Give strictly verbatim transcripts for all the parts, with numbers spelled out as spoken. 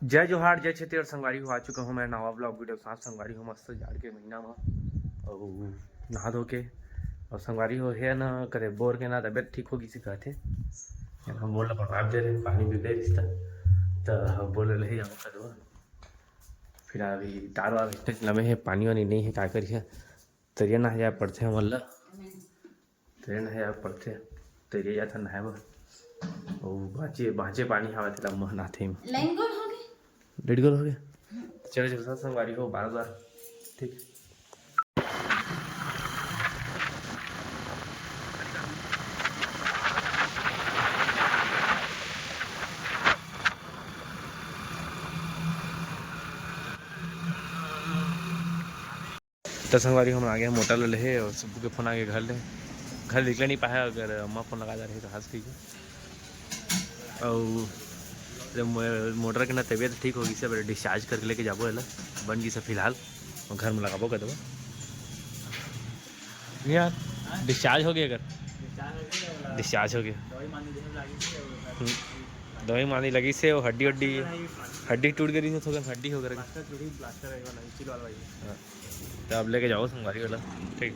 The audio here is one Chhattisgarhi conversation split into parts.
जय जोहार, जय छत्तीसगढ़ संगवारी हो, आ चुका हूँ मैं नवा vlog video के साथ। संगवारी हो, मस्त जाड़ के महीना में अउ नहा धो के, अउ संगवारी हो, हे ना करे बोर के ना तबियत ठीक होगी सी कहथे। हम बोर ला बर्बाद दे रहे, पानी भी दे रिश्ता, तो हम बोर ले ही जाऊँ कदवा। फिर अभी तार वार इतने लमे है, पानी वानी नहीं है, का करिए, तरिया नहा जाए पड़थे हमन ला। तरिया नहाए जाए पड़थे, तरिया जाथन नहाए बर। अउ बाँचे, बाँचे पानी हवय, तेला अम्मा नहाथे एमा। लाइन गोल हो गए। डेढ़ गोल हो गए। चलो, चलो, सब संगवारी हो, बार बार। ठीक। त संगवारी, हमन आ गे मोटर ले लेहे अउ सुब्बू के फोन आ गे घर ले। घर निकले नहीं पाए, अगर अम्मा फोन लगा दे रही तो हंस कहिए। अउ जब मो-, मोटर के ना तबीयत ठीक होगी से, अब डिस्चार्ज करके लेके जाबो एला, बन गी से फिलहाल, अउ घर में लगाबो कर देबो। नहीं यार, डिस्चार्ज हो गया अगर, डिस्चार्ज हो गया। हम्म, दवाई मानी लगी से, वो हड्डी हड्डी, हड्डी टूट गई थी, थोड़ा हड्डी हो गई। हाँ। तो अब लेके जाओ संगवारी वाला। ठीक।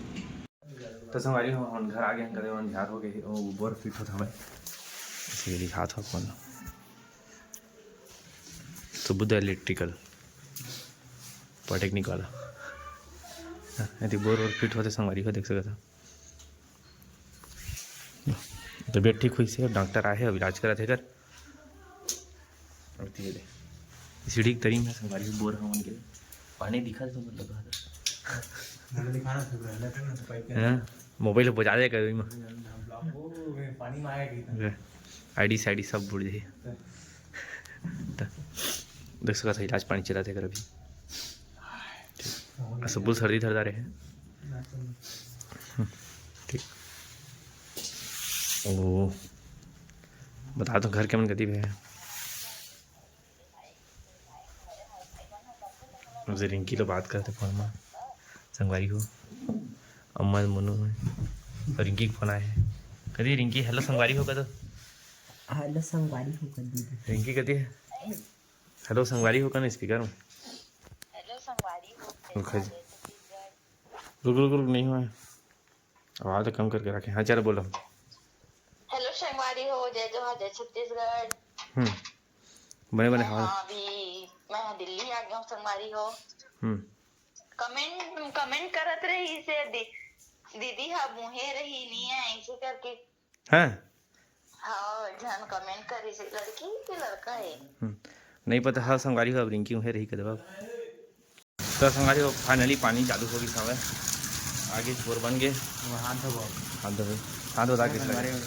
तो संगवारी हो, हम घर आ गए हैं, कदे अंधियार हो गए, वो बोर फिट होता हमें। इसीलिए दिखात हो अपन सुबुध इलेक्ट्रिकल पॉलिटेक्निक वाला। हाँ, यदि बोर और फिट होते संगवारी हो, देख सकता। तबीयत ठीक हुई से, डॉक्टर आए हैं, अब इलाज करत हे कर। अउ ये दे, सीढ़ी के तरी में संगवारी बोर हमन के पानी दिखा दे, मतलब, मैंने दिखाना शुरू है, लेकिन तो पाइप के हाँ, मोबाइल बजा दे कर में। हम ब्लॉक, वो में पानी में आया कि था। आईडी साईडी सब बुड़ जाए। तो देख सकत हे, इलाज पानी चलत हे कर अभी। ठीक। अउ सुब्बू सर्दी धरदा रहे। ठीक। ओ, बता तो घर के मन कती भे? उसे रिंकी तो बात करते फोन में, संगवारी हो, अम्मा मोनू है, रिंकी के फोन आए है। कती रिंकी, हेलो संगवारी हो कतो। हेलो संगवारी हो कतो दीदी। रिंकी कती है? हेलो संगवारी हो कन स्पीकर में। हेलो संगवारी हो, रुक, रुक, रुक, नहीं हुआ है। आवाज तो कम करके रखे। हाँ, चलो बोलो। हेलो संगवारी हो, जय जोहार, जय छत्तीसगढ़। हम्म, बने बने मैं हवा। हाँ, अभी मैं दिल्ली आ गया हूँ संगवारी हो। हम्म। कमेंट, कमेंट करत रही से दी-, दीदी हा मुहे रही नहीं है, ऐसे करके। हाँ। हाँ, झन कमेंट करी से, लड़की के लड़का है। हम्म, नहीं पता। हाँ संगवारी हो, अब रिंकी उहे रही कदवा। तो संगवारी हो, finally पानी चालू हो गई हवे। आगे बोर बन गए। हाथ धो, हाथ धो, हाथ धो के संगवारी हो।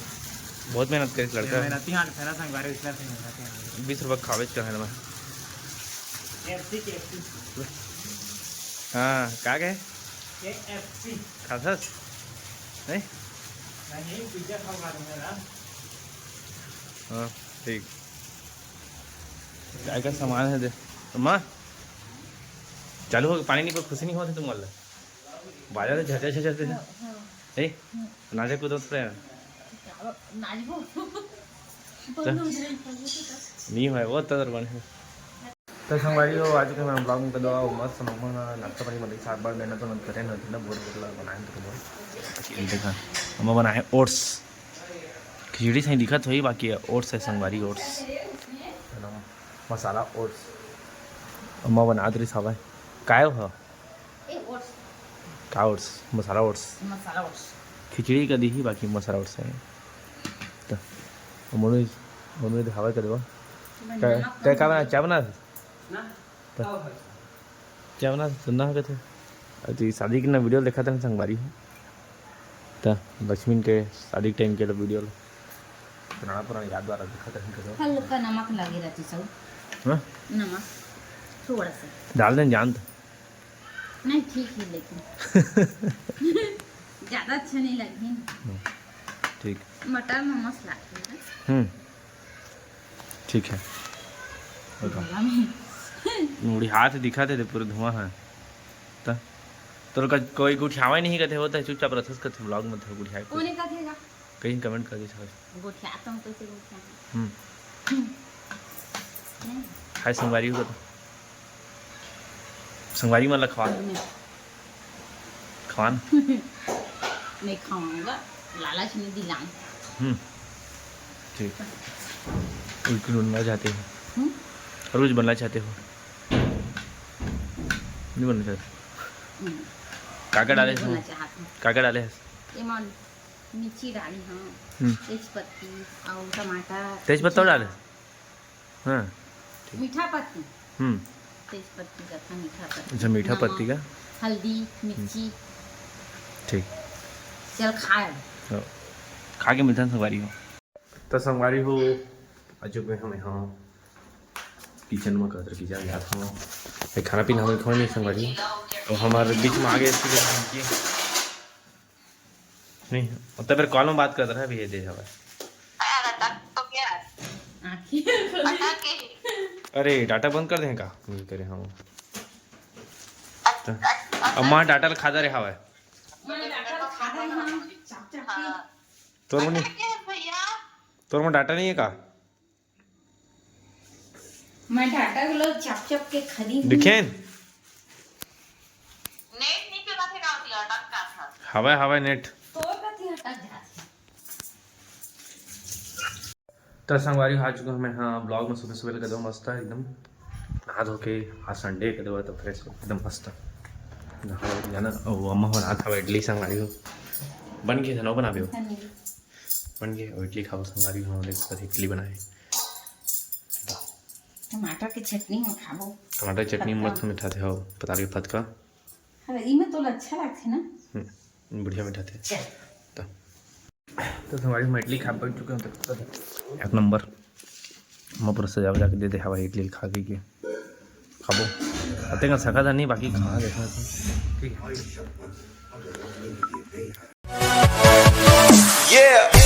बहुत मेहनत करे लड़का। मेहनती हाथ फेरा संगवारी, इसलिए मेहनती हाथ। बीस रुपये खावे का है ना। KFC, KFC. हाँ, का गए? केएफसी। खासस? नहीं? नहीं, पिज्जा खाओ, खा दूंगा ना। हाँ, ठीक। काय का सामान है दे। अम्मा, चालू हो, पानी नहीं पर खुशी नहीं होती तुम वाला। बाजा तो झचा झचा दे ना। ए, नाचे कूदो थोड़ा। नाचबो। तो नहीं है, वो तो बने। तो संगवारी हो, आज के मैं vlog में कदवा मस्त नमन नाश्ता पानी मतलब सात बार देना तो नंद करे ना, ना बोर बोर बनाए तो बोर। देखा, हम बनाए ओट्स। खिचड़ी सही दिखत होही, बाकी ओट्स है संगवारी, ओट्स। है ना, मसाला ओट्स। अम्मा बनात रहिस हवय। काय हो? ए, ओट्स। का ओट्स? मसाला ओट्स। मसाला ओट्स। खिचड़ी का दिही, बाकी मसाला ओट्स है। तो मोनू, मोनू दिखावे कर देवा। मैं क्या, नमक क्या, कम क्या बना, चाय बना? ना, तो का हो? चाय बना, सुनना है कहते। अति शादी की ना वीडियो देखा था संगवारी हो। तो लक्ष्मी के शादी टाइम के वीडियो। पुराना, पुराना याद वाला देखा था कहते। हल्का नमक लगे रहती सब। हाँ? नमक थोड़ा सा। डाल दें जान तो। नहीं, ठीक है, लेकिन ज्यादा अच्छा नहीं लगे। हम्म, ठीक। मटर में मस्त लगता है। हम्म, ठीक है। बताओ। धुआं में। मुड़ी हाथ दिखा थे, पूरा धुआं है। तो तोर का कोई गुठियावा नहीं कहते होता है, चुपचाप रथस कहते vlog में थे गुठिया। कोने का थे का? कहीं comment कर दे साहब। गुठिया तो हम कैसे गुठिया? हम्म। हम्म। नहीं। खाए संगवारी हो तो, संगवारी मन ला खवा, खवान। नहीं खाऊंगा, लालच में दिलाऊं। हम्म, ठीक। उल्टी बनना चाहते हो? हम्म? रोज बनना चाहते हो? नहीं बनना चाहते। हम्म। का का डाले हो? का का डाले हो? एमन मिर्ची डाली हूँ, हम्म। तेज पत्ती और टमाटर। तेज पत्ता डाले? हाँ। मीठा पत्ती। हम्म। तेज पत्ती का था, मीठा पत्ती। अच्छा, मीठा पत्ती का। हल्दी, मिर्ची। ठीक। चल खाए। हाँ। खा के मिलथन संगवारी हो। तो संगवारी हो, आ चुके हमें, हाँ, किचन में, कतर किचन जात हूँ। ये खाना पीना हमें खाने नहीं संगवारी। तो हमारे बीच में आ गए इसके लिए। नहीं, तो फिर कॉल में बात करता रहा, अभी ये दे हवा। अरे, डाटा बंद कर दें का? नहीं करे, हाँ। अम्मा डाटा खाता रहे हवा। तोर मन, तोर मन डाटा नहीं है का? मैं डाटा लो चप चप के खरीद दिखेन। नेट नहीं चला थे का होती अटक का था। हवा हवा नेट। तो कथी हटा जा। तो संगवारी आ चुका हूँ मैं, हाँ, ब्लॉग में सुबह सुबह का दो मस्त है एकदम। नहा धो के आज संडे का दो तो फ्रेश हो एकदम मस्त। नहा जाना, ओ अम्मा हो रहा था इडली संगवारी हो। बन के धनो बना भी हो। बन के इडली खाओ संगवारी हो, देख इडली बनाए। टमाटर के चटनी में खाबो। टमाटर के चटनी मस्त मिठाथे हो, पताल के फतका। अरे ई में तो अच्छा लगथे ना। हम्म, बढ़िया मिठाथे। तो तो संगवारी हो इडली खा बैठ चुके हैं, तो एक नंबर। मैं पूरा सजा वजा के दे दे हवा इडली खा के, के खाबो। अते का सका था नहीं, बाकी खा देखा था। ठीक है। Yeah.